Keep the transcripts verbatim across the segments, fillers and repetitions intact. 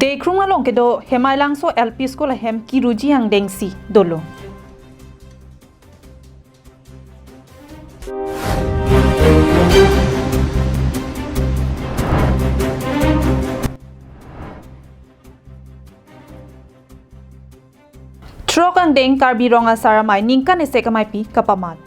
Deikrum along kedo Hemailangso L P School ahem kiruji angdengsi dolo. Throk angdeng Karbi Rong Asar Amei ningkan esek ameipi kapaman.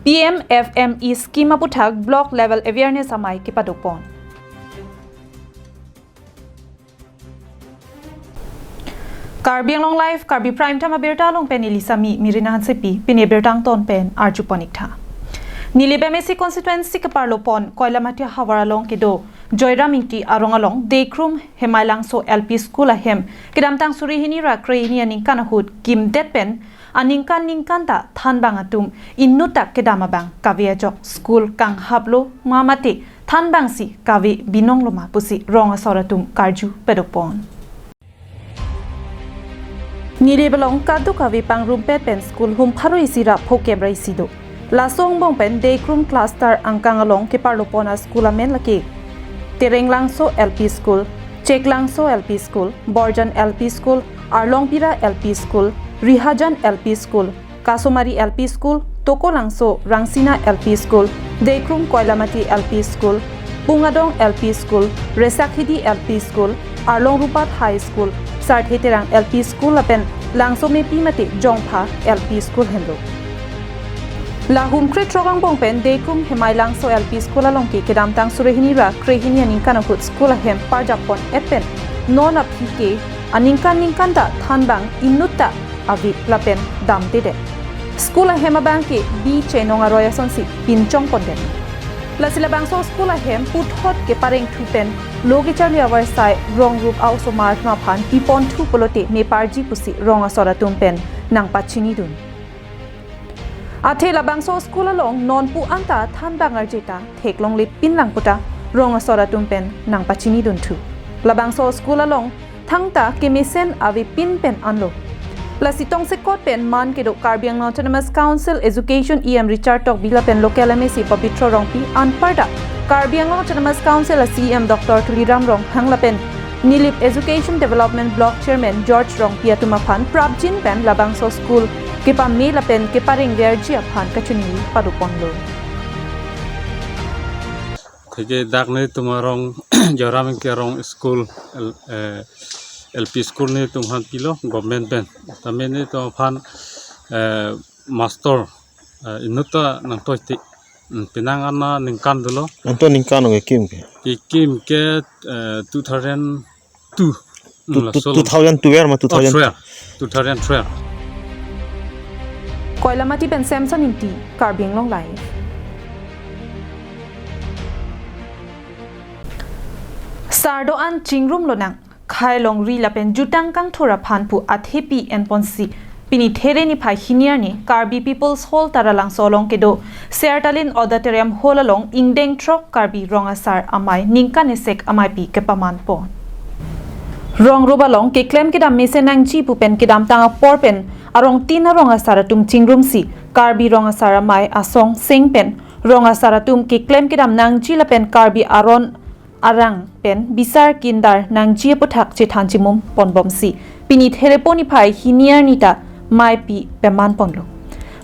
P M F M E scheme aputhak block level awareness amei kepadopon. Karbi Anglong Live, Karbi Prime Time abirta along pen neli Sami Mirina Hansepi, pini birta angton pen arjupon ik tha. Nilip M A C constituency keparlopon Koilamati havar along kedo Joyram Ingti arong along Deikrum Hemailangso L P School ahem kedamtang suri hini ra kre hini aningkan ahut kimdet pen aningkan ningkan ta thanbang atum inut ta kedam abang kave ajok school kanghaplo ma mate thanbangsi kave binonglo ma pusi rong asor atum karju padopon. Nilip along kadokave pangrumpet pen school hum pharo isi ra phokep ra isi do. Laso angbong pen Deikrum cluster angkang along keparlopon a school amen lake Terenglangso L P School, Cheklangso L P School, Borjan L P School, Arlongpira L P School, Rihajan L P School, Kasomari L P School, Tokolangso Rangsina L P School, Deikrum Koilamati L P School, Pungadong L P School, Resakhidi L P School, Arlong Rupat High School, Sarthe Terang L P School lapen Langsomepi mate Jongpha L P School henlo. La hum kre throk angbong pen Deikrum Hemailangso L P School along ke kedamtang suri hini ra kre hini aningkan ahut school ahem parjapon et pen non aphi ke aningkan ningkan ta thanbang inut ta ave lapen damtedet. School ahem abang ke bi chenong aroi asonsi pinchongpondet. Lasi labangso school ahem puthot keparengthu pen lo kecharli avarsai rong rup a-osomar atum aphan piponthu pulote meparji pusi rong asor atum pen nangpachinidun. Athe labangso school along non pu anta thanbang arje ta theklongle pinlang puta rong asor atum pen nangpachinidunthu. Labangso school along thangta kemesen avepin pen anlo. Lasi tongsekot pen man kedo Karbi Anglong Autonomous Council Education E M Richard Tokbi lapen local M A C Pabitra Rongpi anparta Karbi Anglong Autonomous Council a C E M Doctor Tuliram Ronghang lapen Nilip Education Development Block Chairman George Rongpi atum aphan prapjin pen labangso school kepame lapen keparengverji aphan kachini padoponlo. Theke dak netum arong Joyram Ingti arong school L, eh, L P school netum aphan pilo government pen. Tame netum aphan, eh, master, eh, inut ta nangtoiti. Hmm, penang ana ningkan dolo. Anto ningkan ong kekim ke? Kekim ke, eh, two thousand two. Two, Hmm, two, laso two thousand twelve ma two thousand? Oh, twelve. Two thousand twelve. Koilamati pen Samson Ingti, Karbi Anglong Live. Sardo an chingrum lonang, khai longri lapen jutang kangthur aphan pu athepi enponsi pini There niphai hini arni Karbi People's Hall Taralangso along kedo Sertalin Auditorium Hall along ingdeng throk Karbi Rong Asar Amei ningkan esek ameipi kepamanpon. Rong rup along keklem kedam mesen nangji pu pen kedamtang apor pen arong tin arong asar atum chingrumsi Karbi Rong Asar Amei asong seng pen rong asar atum keklem kedam nangji lapen Karbi aron arang pen bisar kindar nangji aputhak chethan chimum ponbomsi pini There niphai hini arni ta meipi pemanponlo.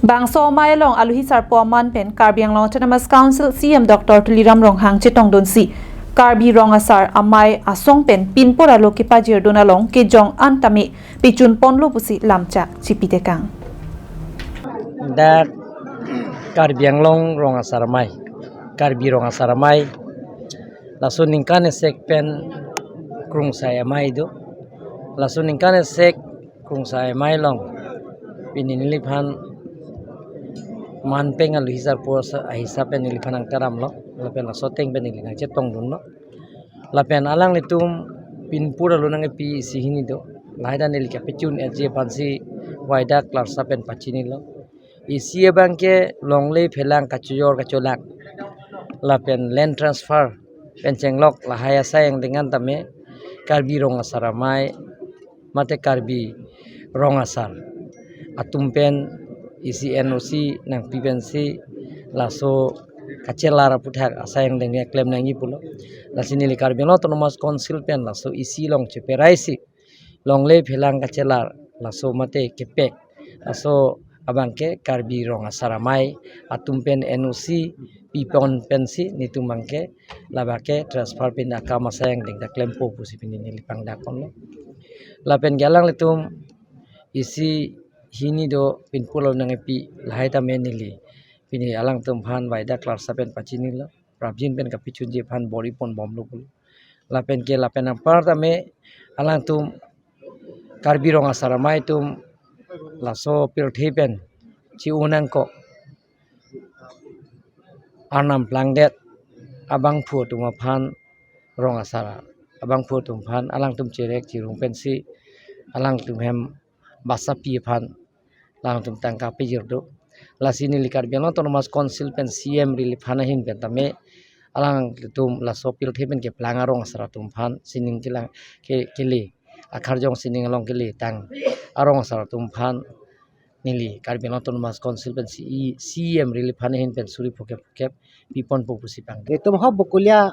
Bangso amei along aluhi sarpo aman pen Karbi Anglong Autonomous Council C E M Doctor Tuliram Ronghang chetongdunsi Karbi Rong Asar Amei asong pen pinpur alo kepajirdun along kejong an tame pechunponlo pusi lamchak chipitekang. Dak Karbi Anglong Rong Asar Amei, Karbi Rong Asar Amei, laso ningkan esek pen krungsai amei do. Laso ningkan esek krungsai amei along pini neliphan man pen aluhi sarpo ahisap pen neliphan nangtaramlo, lapen laso ateng pen neli nangchetongdunlo. Lapen alanglitum pinpur alo nangkepi isi hini do. Lahai ta neli kapechun-etji aphansi waidak larsa pen pachinilo. Isi abang ke longle phelang kachojor kacholang. Lapen land transfer pen chenglok lahai asai angdeng an tame Karbi Rong Asar Amei mate Karbi Rong Asar atum pen isi N O C nangpi pensi laso kachelar aputhak asai angdeng klem nangji pulo. Lasi neli Karbi Anglong Autonomous Council pen laso isi along cheperaisi longle phelang kachelar laso mate kepek laso abangke Karbi Rong Asar Amei atum pen N O C pipon pensi netum abangke labangke transfer pen akam asai angdeng ta klempo pusi pini neli pangdak ponlo. Lapen ke alanglitum isi hini do pinpulo nangpi lahai tame neli pini alangtum aphan waida klarsa pen pachinilo, prapjin pen kapachunji aphan bor-i ponbomlo pulo. Lapen ke lapen anpar tame alangtum Karbi Rong Asar Amei atum laso pirthe pen chi-un nangkok, Arnam plangdet abangphu atum aphan, Rong Asar abangphu atum aphan alangtum cherek chirung pensi alangtum hem basapi aphan alangtum tangka pejir do. Lasi neli Karbi Anglong Autonomous Council pen C M relief fund ahin pen tame alangtum laso pirthe pen keplang arong asar atum aphan sining kelang ke, kele, akarjong sining along keletang arong asar atum aphan neli Karbi Anglong Autonomous Council pen C E, C M relief fund ahin pen suri phokep phokep piponpo pusi pang. Itum ho Bokolia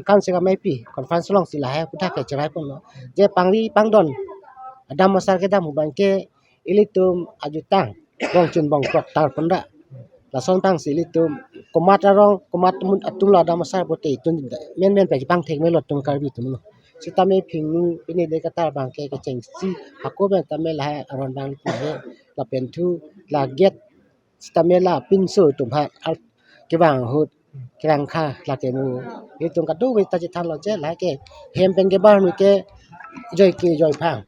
kan se kamai pi conference alongsi lahai aputhak ke cherai ponlo. Je pangri pangdon adam asar kedam abangke ilitum ajutang bongchun bongkrok tar pon ra. Lason tangsi ilitum komat arong, komat atum, atum lo adam asar pote itum menmen pagi pangthek melo atum Karbi atum lo. Sitame phingnu pini de katar abangke kechengsi hako pen tame lahai aron abang ilitum he lapen thu la gate sitame la pinso atum ha al kevang ahut kerangkha lake mu. Itum kadokave ta chethanlo je lake hem pen kebar mu ke joi ke joi phang.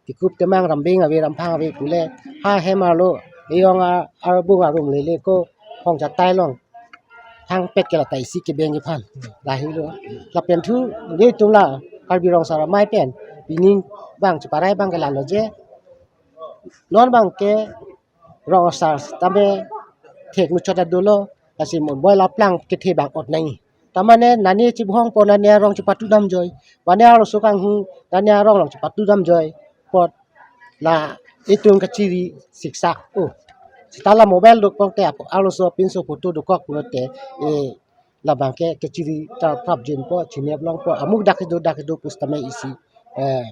Tikup temang rambing ave ramphang ave pule ha hem arlo eyong a arbung arum lele ko phong chatai long thang pek ke lata isi kebeng iphan lahelo. Lapen thu nelitum la Karbi Rong Asar Amei pen pining abang cheparai abangke lalo je non abangke rong asar tame thek muchot ta dolo, lasi mobile aplang kethe abang ot nangji. Tamane nani chibhong po nani arong chipatu damjoi, mane arloso kanghu nani arong along chipatu damjoi apot la itum kachiri siksak o. Seta la mobile dokpon te apo arloso pinso photo dokok pulote e labangke kachiri ta prapjinpo, chinep longpo, amuk dak kedo dak kedo pusitame isi eh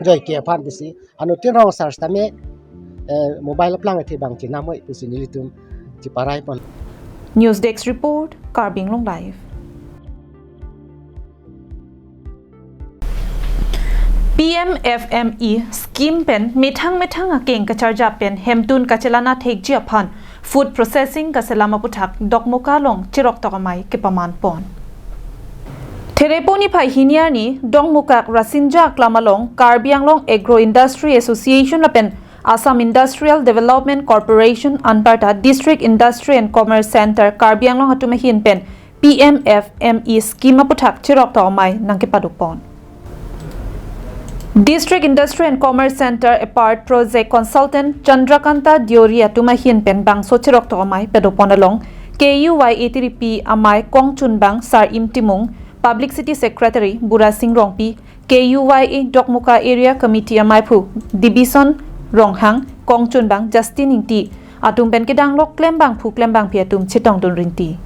joi ke aphan pusi anuttin rong asar sitame eh mobile aplang kethe abang chenamoi pusi nelitum cheparai pon. News Desk Report, Karbi Anglong Live. P M F M E scheme pen methang methang akeng kacharjap pen hemtun kachelang-an thekji aphan food processing kaselam aputhak Dokmoka along chiroktok amei kepaman pon. Therepo niphai hini arni Dokmoka Rasinja Aklam along Karbi Anglong Agro Industry Association lapen Assam Industrial Development Corporation anparta District Industry and Commerce Center Karbi Anglong atum ahin pen P M F M E scheme aputhak chiroktok amei nangkepado pon. District Industry and Commerce Center apart project consultant Chandrakanta Deori atum ahin pen bangso chiroktok amei padopon along K U Y A tiripi amei kongchunbang Sar Im Timung, Publicity Secretary Burasing Rongpi, K U Y A Dokmoka Area Committee ameiphu Dibison Ronghang, kongchunbang Justin Ingti atum pen kedang lok klembangphu klembangpi atum chetongdun rinti.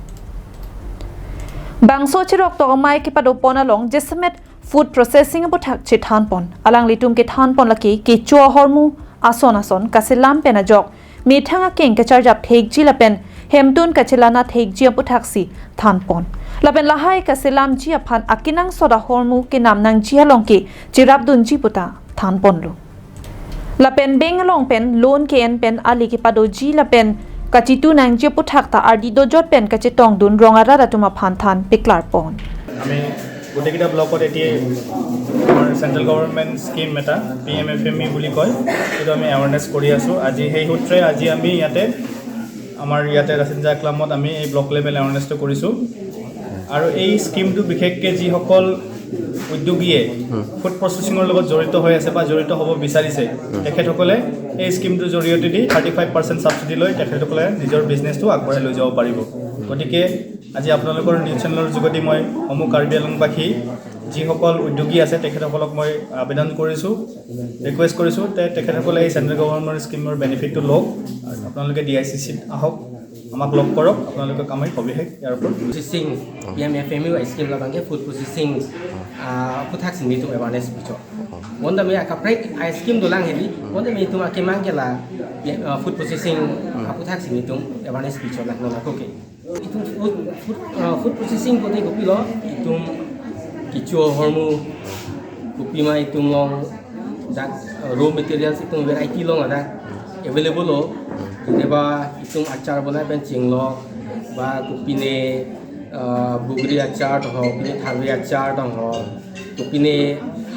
Bangso chiroktok amei kepadopon along jasemet food processing aputhak chethanpon. Alanglitum kethanpon lake kecho ahormu ason ason kaselam pen ajok methang akeng kacharjap thekji lapen hemtun kachelang-an thekji aputhaksi thanpon. Lapen lahai kaselamji aphan akenangsot ahormu kenam nangji along ke cherapdunji puta thanponlo. Lapen bank along pen loan ke-en pen ali kepadoji lapen kachitu nangji aputhak ta ardi dojot pen kachetongdun rong arat atum aphan than peklarpon. আমি গোটেইকেইটা ব্লকত এতিয়াই আমাৰ central government scheme এটা P M F M E বুলি কয়, সেইটো আমি এৱাৰনেছ কৰি আছোঁ। আজি সেই সূত্ৰে আজি আমি ইয়াতে আমাৰ ইয়াতে ৰাচিনজা ক্লাবত আমি এই ব্লক লেভেল এৱাৰনেছটো কৰিছোঁ। আৰু এই স্কিমটো বিশেষকৈ যিসকল উদ্যোগীয়ে ফুড প্ৰচেছিঙৰ লগত জড়িত হৈ আছে বা জড়িত হ'ব বিচাৰিছে, তেখেতসকলে এই স্কিমটোৰ জৰিয়তেদি থাৰ্টি ফাইভ পাৰ্চেণ্ট ছাবচিডি লৈ তেখেতসকলে নিজৰ বিজনেছটো আগবঢ়াই লৈ যাব পাৰিব। গতিকে আজি আপোনালোকৰ নিউজ চেনেলৰ যোগেদি মই সমূহ কাৰ্বি আংলংবাসী যিসকল উদ্যোগী আছে তেখেতসকলক মই আবেদন কৰিছোঁ, ৰিকুৱেষ্ট কৰিছোঁ যে তেখেতসকলে এই চেণ্ট্ৰেল গভৰ্ণমেণ্ট স্কিমৰ বেনিফিটটো লওক। আপোনালোকে ডি আই চি চিত আহক, আমাক লগ কৰক, আপোনালোকে কামাই সবিশেষ ইয়াৰ ওপৰত। Processing, P M F M U scheme labang ke food processing, ah, aphuthak si nelitum awareness pichot. Bonta me akaprek a scheme dolang hedi, bonta me itum akemang ke la, ah, food processing aphuthak si nelitum awareness pichot lang nona koke. Itum food, food, ah, food processing kote kopilo, itum kecho ahormu, kopima itum along dak, ah, raw materials itum variety along ada available lo. Deba itum achar bonai pen chenglo, ba kopine, ah, bugri achar tong ho, kopine tharve achar tong ho, kopine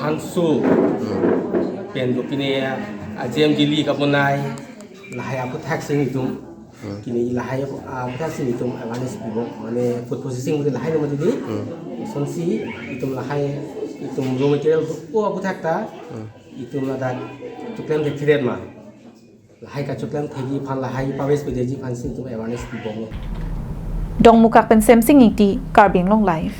hansu, pen kopine, ah, jam jili kabonai, lahai aphuthak si nelitum. Kini lahai aphuthak si nelitum awareness pipo, mane food processing mungkin lahai lo mati di. Sonsi itum lahai, itum raw material o aphuthak ta itum ladak choklem thektheret ma. Lahai kachoklem thekji aphan, lahai paves pedeji aphan si itum awareness pipo mo. Dongmukak pen Semsing Ingti, Karbi Anglong Live.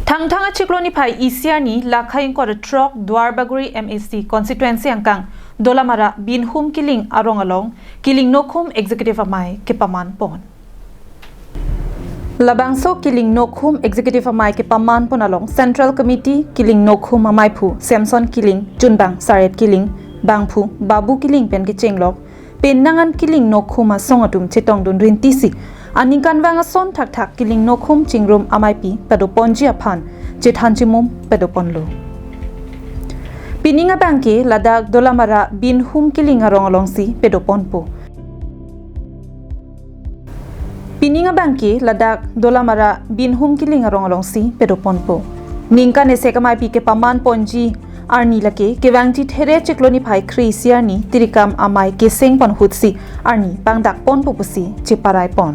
Thangthang achiklo niphai isi arni lakhai ingkoi ra throk Duarbagori M A C constituency angkang Dolamara Binhum Kiling arong along Kiling Nokhum Executive Amei kepaman pon. Labangso Kiling Nokhum Executive Amei kepaman pon along Central Committee Kiling Nokhum ameiphu Samson Kiling, chunbang Saret Kiling, bangphu Babu Kiling pen kechenglok penang an Kiling Nokhum asong atum chetongdun rintisi aningkanvang ason thakthak Kiling Nokhum chingrum ameipi padoponji aphan chethan chimum padoponlo. Pining abangke ladak Dolamara Binhum Kiling arong alongsi padoponpo. Pining abangke ladak Dolamara Binhum Kiling arong alongsi padoponpo. Ningkan esek ameipi kepaman ponji arni lake kevangji There chiklo niphai kre-isi arni tirikam amei keseng pon ahutsi arni pangdak ponpo pusi cheparai pon.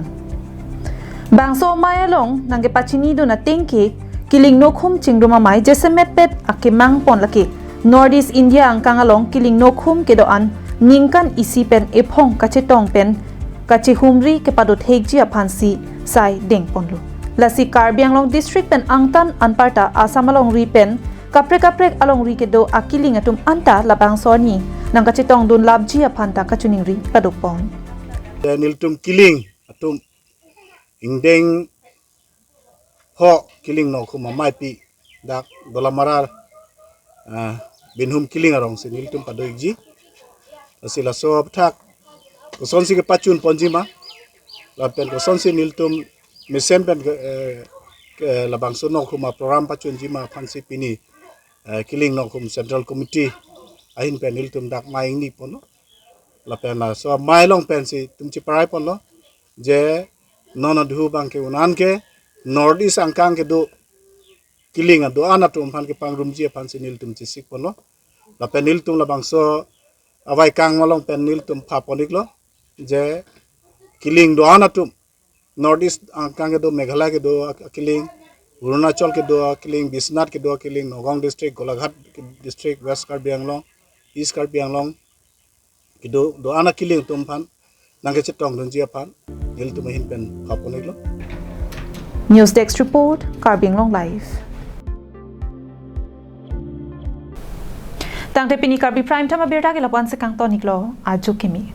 Bangso amei along nangkepachinidun atengke Kiling Nokhum chingrum amei jasemet pet akemang pon lake North East India angkang along Kiling Nokhum kedo-an ningkan isi pen ephong kachetong pen kachehumri kepadothekji aphansi sai dengponlo. Lasi Karbi Anglong district pen angtan anparta Assam alongri pen kaprek kaprek alongri kedo akiling atum anta labangso arni nangkachetongdun lapji aphanta kachiningri padopon. Nelitum Kiling atum ingdeng pho Kiling Nokhum ameipi dak Dolamara, ah, Binhum Kiling arongsi nelitum pado-ikji. Lasi laso aphuthak kosonsi kepachun ponji ma, lapen kosonsi nelitum mesen pen ke, eh, ke labangso Nokhum aprogram pachunji ma aphansi pini, eh, Kiling Nokhum Central Committee ahin pen nelitum dak mei ingni ponlo. Lapen laso amei along pensi itum cheparai ponlo je non adhu abangke un-an ke North East angkang kedo kiling ado-an atum aphan kepangrumji aphansi nelitum chesik ponlo. Lapen nelitum labangso avaikang along pen nelitum pha pon-iklo je kiling do-an atum North East angkang kedo, Meghalaya kedo akiling, Arunachal kedo akiling, Biswanath kedo akiling, Nagaon district, Golaghat district, West Karbi Anglong, East Karbi Anglong kedo do-an akiling atum aphan nangkechetongdunji aphan nelitum ahin pen pha pon-iklo. News Desk Report, Karbi Anglong Live. Tangte pini Karbi Prime Time abirta ke lapu-ansi kangton-iklo, ajo kimi.